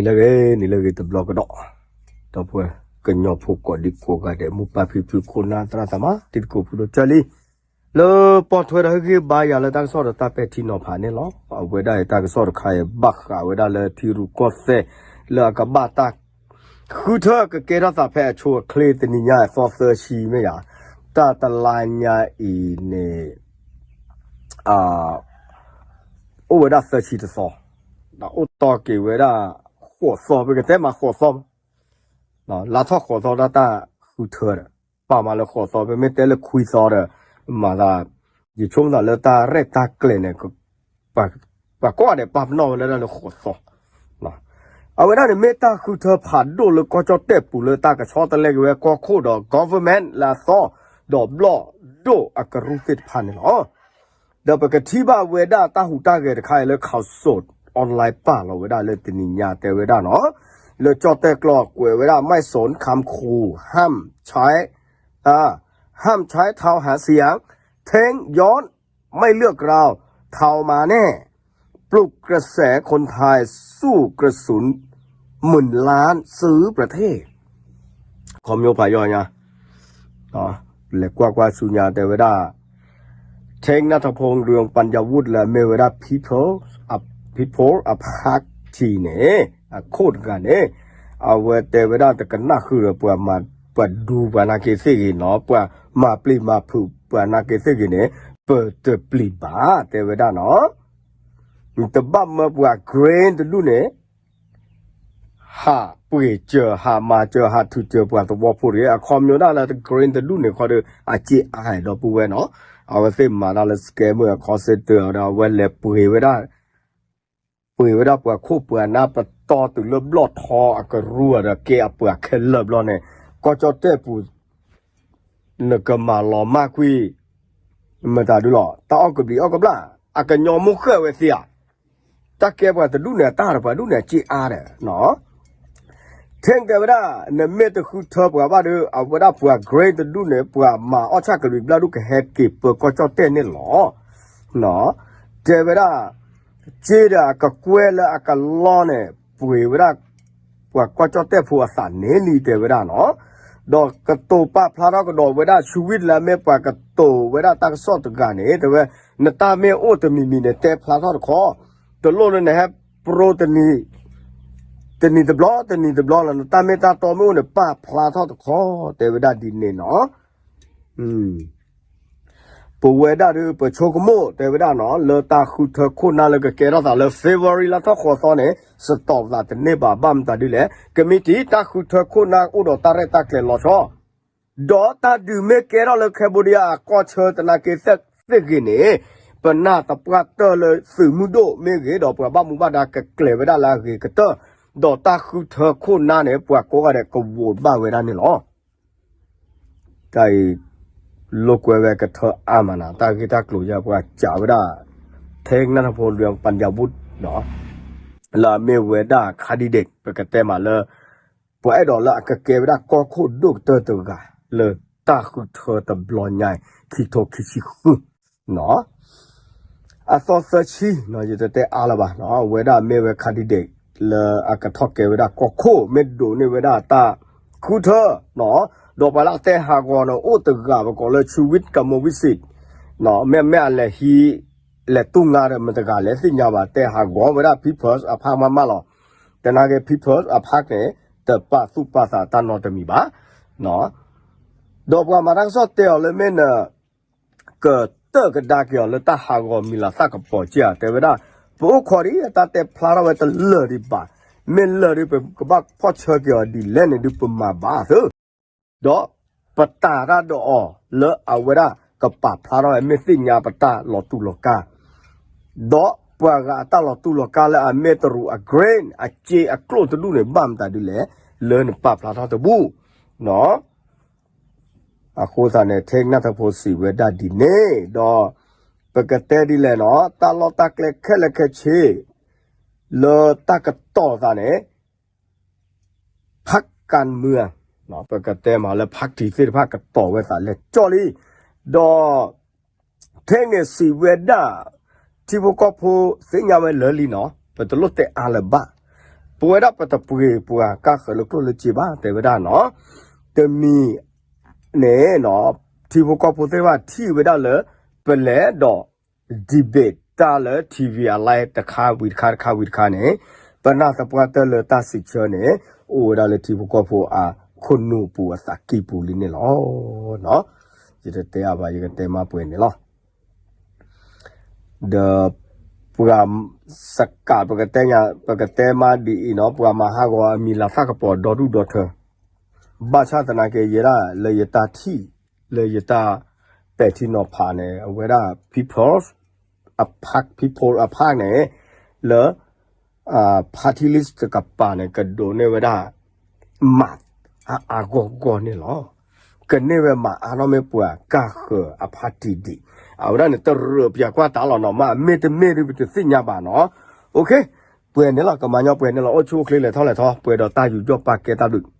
လၢဂ့ၤန့ၣ်လၢဂ့ၤတဘျီကဒီး, ဒီပုၢ်ဝဲၢ်ကညီဖိကိးဒံကိးဂၤဒဲး မိၢ်ပၢ်ဖံဖုခိၣ်နၢ်သရၣ်သမါ တံၤသကိးဖိဒီးကၢလံ, လၢပီၢ်ထွဲဒီးဟ့ၣ်ဂံၢ်ဘါယၤလၢတၢ်ကစီၣ်ဒီးတၢ်ပဲာ်ထံနီၤဖးန့ၣ်လီၤ. အဝဲဒၣ်အံၤတၢ်ကစီၣ်တခါအံၤ ဘၣ်ဃးဝဲဒၣ်လၢထံရူၢ်ကီၢ်သဲး လၢအကဘၣ်တၢ် ဃုထၢကကဲထီၣ်သးဖဲအဆိအချ့ တနံၤညါအသီသၢဆံမ့ၢ်ယၤ, တၢ်တလါညါအံၤန့ၣ် အိၣ်ဝဲဒၣ်သၢဆံတသီ, ဒီးအိၣ်တီက့ၤဝဲဒၣ် ဃိးသီ ပကတဲမးဃိးသီ, လါထီၣ်ဃိးသီတၢ်တၢ်ဃုထၢဒီး ပာ်မးလၢဃိးသီ ပမ့ၢ်တဲလၢခွံသီဒီး မၤသး ယဆိကမိၣ်သးလၢတၢ်ရဲၣ်တၢ်ကျဲၤန့ၣ် ပှၤကိးဂၤဒဲးပာ်ပနီၣ်ဝဲလၢတၢ်လၢဃိးသီ, အဝဲဒၣ်န့ၣ်မ့ၢ်တၢ်ဃုထၢဖးဒိၣ်လၢကီၢ်ကၠီၣ်တဲၣ်ပူၤလၢတၢ်ကဆီတလဲက့ၤဝဲကီၢ်ခိၣ်ဒီး government လၢအသီ ဒီးဘျီၣ်ဒိၣ်အကရူၢ်သ့ၣ်တဖၣ်န့ၣ်လီၤ. ဒီးပကထံၣ်ဘၣ်ဝဲဒၣ်တၢ်ဟူးတၢ်ဂဲၤတခါအံၤလၢ Khaosod Online ပာ်လီၤဝဲဒၣ်လၢတနံၤညါတဲဝဲဒၣ်နီၤ, လၢကၠီၣ်တဲၣ်ကျိာ်ကွဲးဝဲဒၣ် ไม่สนคำขู่ ห้ามใช้ อ่า ห้ามใช้เท้าหาเสียง เท้งย้อน ไม่เลือกเรา เทามาแน่ ปลุกกระแสคนไทยสู้กระสุนหมื่นล้านซื้อประเทศ ခီမျိုးဖးယီၢ်ညါ လဲၤကွၢ်ကွၢ်ဆူညါတဲဝဲဒၣ် ထ့ၣ်နၢ်ထီဖိ ရူၢ်ပၣ်ယၣ်ဝူၣ် လၢအမ့ၢ်ဝဲဒၣ် People People Party န့ၣ် အခိၣ်တဂၤန့ၣ် အဝဲတဲဝဲဒၣ်တကနၣ်ဃုာ်ဒီးပှၤမၤ ပှၤဒူပှၤနာ်က့သ့ၣ်ဂ့ၤနီၤ ပှၤမၤပျံၤမၤဖုးပှၤနာ်က့သ့ၣ်ဂ့ၤန့ၣ် ပတပျံၤဘၣ် တဲဝဲဒၣ်နီၤ တဘၣ်မၢပှၤ green တဒူၣ်န့ၣ် ဟးပှ့ၤစၢၤ ဟးမၤစၢၤ ဟးထုးစၢၤပှၤသဝီဖိတဂ့ၤ အခီပညီဒၣ်လၢ green တဒူၣ်န့ၣ်ခီဒီး အစ့အါဒီပုၢ်ဝဲၢ်နီၤ အဝဲသ့ၣ်မၤတၢ်လၢ scammer အခီစ့တၢၤဒီး အဝဲလဲၤပှ့ၤဝဲဒၣ် ပှ့ၤဝဲဒၣ်ပှၤခိၣ်ပှၤနၢ် ပတီၢ်တုၤလၢဘျီၣ်ထီအကရူၢ်ဒီး ကဲအပှၤခဲလၢာ်ဘျီန့ၣ် ကီၢ်ကၠီၣ်တဲၣ်ပူၤ နကမၤလီၤမၢ်ကွံာ် မတၤဒုလီၤ တၢ်အီၣ်ကဘျံးအီၣ်ကဘျၣ် အကညီမူဃဲၣ်ဝဲသ့ဧါ တၢ်ကဲပှၤတဒူၣ်န့ၣ် အတၢ်ဒီးပှၤဒူၣ်န့ၣ် အစ့အါဒီး ထ့ၣ်တဲဝဲဒၣ် နမ့ၢ်တဃုထၢပှၤဘၣ်ဒီး အဝဲဒၣ်ပှၤ green တဒူၣ်န့ၣ် ပှၤမၤအီၣ်ဆၣ်ကလုာ်ဘျၣ်ဒူၣ်ကဟဲက့ၤပၢကီၢ်ကၠီၣ်တဲၣ်န့ၣ်လီၤ. တဲဝဲဒၣ် စ့ဒီးအကကွဲၢ်လၢအကလီန့ၣ် ပှ့ၤဝဲဒၣ် ပှၤကီၢ်ကၠီၣ်တဲၣ်ဖိအသးန့ၣ်လံ တဲဝဲဒၣ်နီၤ. ဒီးကတိၤပာ်ဖျါထီၣ်ကဒီးဝဲဒၣ် ဆူဝံၣ်လၢအမ့ၢ်ပှၤကတိၤဝဲဒၣ်တၢ်ကစီၣ်တဂၤန့ၣ် တဲဝဲ နတၢ်မ့ၢ်အိၣ်တမံၤမံၤန့ၣ် တဲဖျါထီၣ်တခီ, တလိၣ်လၢနဟဲပြိတနံၤ တနံၤတဘျီ တနံၤတဘျီလီၤ နတၢ်မ့ၢ်တၢ်တီမ့ၢ်အိၣ်န့ၣ် ပာ်ဖျါထီၣ်တခီ တဲဝဲဒၣ်ဒ်န့ၣ်နီၤ. ပဝဲဒၣ်ဒီး ပဆိကမိၣ်တဲဝဲဒၣ်နီၤ လၢတၢ်ဃုထၢခိၣ်နၢ်လၢကကဲထီၣ်သးလၢ February လါထီၣ်ဃိးသီန့ၣ် စတီးသးတန့ၢ်ဘၣ် ဘၣ်မတၤဒ်လဲၣ် ကမံးတံာ် တၢ်ဃုထၢခိၣ်နၢ်အိၣ်ဒီးတၢ်ရဲၣ်တၢ်ကျဲၤလီၤဆီ ဒီးတၢ်ဒုးမ့ၢ်ကဲထီၣ်လၢ Cambodia အကီၢ်ဆၢသနာ်က့သ့ၣ်ဂ့ၤန့ၣ် ပနၢ်သပှၢ်တၢၢ်လၢသုးမုၢ်ဒိၣ်မ့ၢ်ဂ့ၤ ဒီးပှၤဘၣ်မူဘၣ်ဒါကကျဲၤဝဲဒၣ်လၢအဂ့ၤကတၢၢ်, ဒီးတၢ်ဃုထၢခိၣ်နၢ်န့ၣ် ပှၤကိးဂၤဒဲးကဝီၤဘၣ်ဝဲဒၣ်န့ၣ်လီၤ. တၢ်အံၤ လိာ်ကွဲဝဲကထၢအါမးနၤ တၢ်ဂ့ၢ်တၢ်ကျိၤယါ ပှၤစံးဝဲဒၣ် ထ့ၣ်နၢ်ထီဖိ ရူၢ်ပၣ်ယၣ်ဝူၣ် လၢအမ့ၢ်ဝဲဒၣ် candidate ပကတဲမးလၢ ပှၤအဲၣ်ဒိးလၢအကကဲဝဲဒၣ်ကီၢ်ခိၣ်ဒိၣ်ကတၢၢ်တဂၤ လၢတၢ်ဃုထၢတဘျီညါအံၤ ခံထိခံဆံဃု အသီသၢဆံ ယတတဲအါလၢၤဘၣ်, အဝဲဒၣ်မ့ၢ်ဝဲ candidate လၢအကထီၣ်ကဲဝဲဒၣ်ကီၢ်ခိၣ် မ့ၢ်ဒိးန့ၢ်ဝဲဒၣ်တၢ်ဃုထၢ, ဒီးပှၤလၢအတဲဟးဂီၤန့ၣ် အိၣ်တဂၤပကိးလၢ Shuwit Kamorvist, မ့မ့ၢ်အလဲၤဟံး လဲၤတူၢ်ငါဒီးမတၤတဂၤလဲၣ်သ့ၣ်ညါဘၣ် တဲဟးဂီၤဝဲဒၣ် People's Party မးမးလီၤ. သနာ်က့ People's Party န့ၣ် တပာ်သူၣ်ပာ်သးတၢ်နီတမံၤဘၣ်. ဒီးပှၤမၤတၢ်ကစီၣ်တဲအီၤလၢမ့ၢ်န ကတၢၢ်ကဒါက့ၤအီၤလၢတၢ်ဟးဂီၤမံၤလၤသၣ်ကပီၤက့ဧါ တဲဝဲဒၣ်, ပအိၣ်ခိးဒ်အတၢ်တဲဖျါထီၣ်ဝဲတလၢာ်ဒံးဘၣ်, မ့ၢ်လၢာ်ဒီးပကဘၣ်ဖီၣ်ဆၢက့ၤအီၤဒ်လဲၣ်န့ၣ်ဒုးပမၤဘၣ်သ့, ဒီးပတာ်တၢ်ဒီးအီၤလၢအဝဲဒၣ်ကပာ်ဖျါထီၣ်ဝဲမ့ၢ်သ့ၣ်ညါပတၢ်လီၤတူာ်လီၤကာ် ဒီးပှၤဂၤအတၢ်လီၤတူာ်လီၤကာ်လၢအမ့ၢ်တရူးအ grain အစ့အကျိၣ်တဒူၣ်န့ၣ် ဘၣ်မတၤဒ်လဲၣ် လၢနပာ်ဖျါထီၣ်တဘူၣ်, အဃိသတးန့ၣ် ထ့ၣ်နၢ်ထီဖိစံးဝဲဒၣ်ဒ်န့ၣ်, ဒီးပကတဲဒ်လဲၣ်နီၤ တၢ်လီၢ်တၢ်ကျဲခဲလၢာ်ခဲဆ့ လၢတၢ်ကတီၤသးန့ၣ် ဖးကၣ်မုၢ်, ပကတဲမးလၢ party သ့ၣ်တဖၣ်ကတီၤဝဲသးလဲၤကၠီၣ်လံ, ဒီး ထဲန့ၣ်စံးဝဲဒၣ် ထံဖိကီၢ်ဖိသ့ၣ်ညါဝဲလၢာ်လံနီၤ ပတလိၣ်တဲအါလၢၤဘၣ်, ပဝဲဒၣ်ပတပှ့ၤပှၤကါဃၢၤလၢကျိၣ်လၢစ့ဘၣ် တဲဝဲဒၣ်နီၤ. တမံၤန့ၣ် ထံဖိကီၢ်ဖိသ့ၣ်တဖၣ်ထံၣ်ဝဲဒၣ်လၢ ပလဲၤဒီး debate တၢ်လၢ ထံၣ်ဝံၤအ live တခါဝံၤတခါ တခါဝံၤတခါန့ၣ် ပနၢ်သပှၢ်တၢၢ်လၢတၢ်စံးဆၢန့ၣ် အိၣ်ဝဲဒၣ်လၢထံဖိကီၢ်ဖိအခိၣ်နူာ်ပူၤအသးကံၢ်ပူၤလံန့ၣ်လီၤ. ယတတဲအါဘၣ် ယကတဲမးပှဲၤန့ၣ်လီၤ. ဒီးပှၤစကး ပကတဲညါ ပကတဲမးဒ်အံၤနီၤ ပှၤမၤဟးဂီၤအမံၤလၤသၣ်ကပီၤဒီဒူၣ်ဒီထၢ ဘၣ်ဆၣ်သနာ်က့ ယဲဒၣ်လၢယတၢ်ထံၣ် လၢယတၢ်ပဲာ်ထံနီၤဖးန့ၣ် အဝဲဒၣ် people အ people အဖၣ်န့ၣ် လၢ party list တကပၤန့ၣ် ကဒိးန့ၢ်ဝဲဒၣ် မးအါအါဂီၢ်ဂီၢ်န့ၣ်လီၤ. ကန့ၢ်ဝဲမးအါနီၢ်မ့ၢ်ပှၤကါဃၢၤအ party ဒံး အဝဲဒၣ်န့ၣ် တရၢပၠးကွၢ်တၢ်လီၤနီၤ မ့ၢ်တမ့ၢ်ဒ်ပတသ့ၣ်ညါဘၣ်နီၤ. ပှဲၤန့ၣ်လီၤ ကမၤညီပှဲၤန့ၣ်လီၤ အိၣ်ဆူၣ်အိၣ်ချ့လဲၤထီၣ်လဲၤထီ ပှဲၤဒီးတၢ်ယူးယီၣ်ပာ်ကဲတၢ်ဘျုး